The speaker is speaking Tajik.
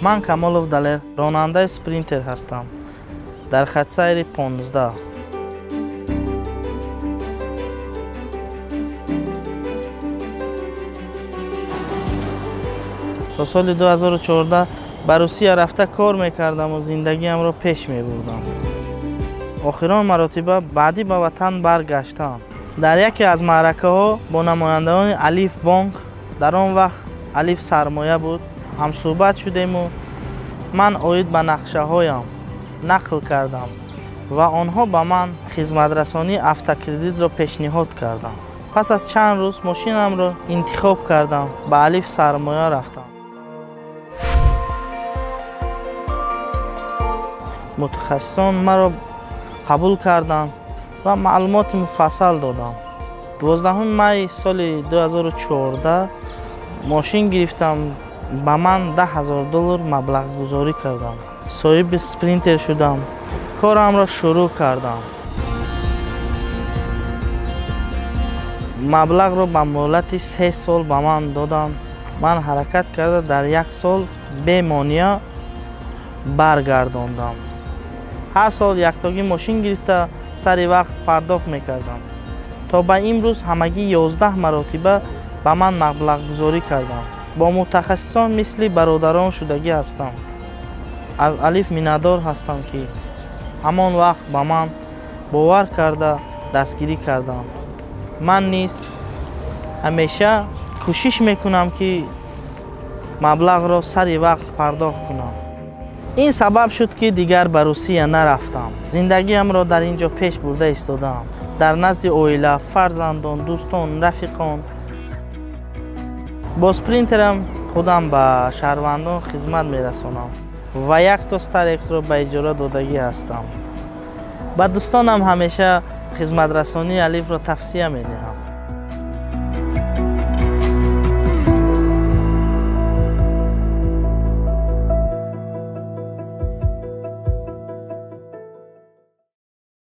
Ман Камолов Далер, ронандаи Спринтер ҳастам. Дар хатсайри 15. То соли 2014 ба Русия рафта кор мекардаму зиндагиамро пеш мебурдам. Охирон маротиба баъдӣ ба ватан баргаштам. Дар яке аз маъракаҳо бо намояндагони Алиф бонк, дар он вақт Алиф сармоя буд, ҳамсӯҳбат шудему ман оид ба нақшаҳоям нақл кардам ва онҳо ба ман хизматрасонии автокредитро пешниҳод карданд. Пас аз чанд рӯз мошинамро интихоб кардам, ба Алиф сармоя рафтам. Мутахассисон маро қабул карданд ва маълумоти муфассал доданд. 12 май соли 2014 мошин гирифтам. Ба ман $10,000 маблағгузорӣ кардам. Соҳиби Спринтер шудам. Корамро шурӯъ кардам. Маблағро ба муҳлати 3 сол ба ман доданд. Ман ҳаракат карда дар як сол бемония баргардондам. Ҳар сол яктогӣ мошин гирифта сари вақт пардохт мекардам. То ба имрӯз ҳамагӣ 11 маротиба ба ман маблағгузорӣ кардам. Бо мутахассисон мисли бародарон шудагӣ ҳастам. Аз Алиф миннатдор ҳастам, ки ҳамон вақт ба ман бовар карда дастгирӣ кардам. Ман низ ҳамеша кӯшиш мекунам, ки маблағро сари вақт пардохт кунам. Ин сабаб шуд, ки дигар ба Русия нарафтам. Зиндагиамро дар ин ҷо пеш бурда истодаам. Дар назди оила, фарзандон, дӯстон, рафиқон. Бо Спринтерам худам ба шаҳрвандон хизмат мерасонам ва якто Старексро ба иҷора додагӣ ҳастам. Ба дӯстонам ҳамеша хизматрасонии Алифро тавсия медиҳам.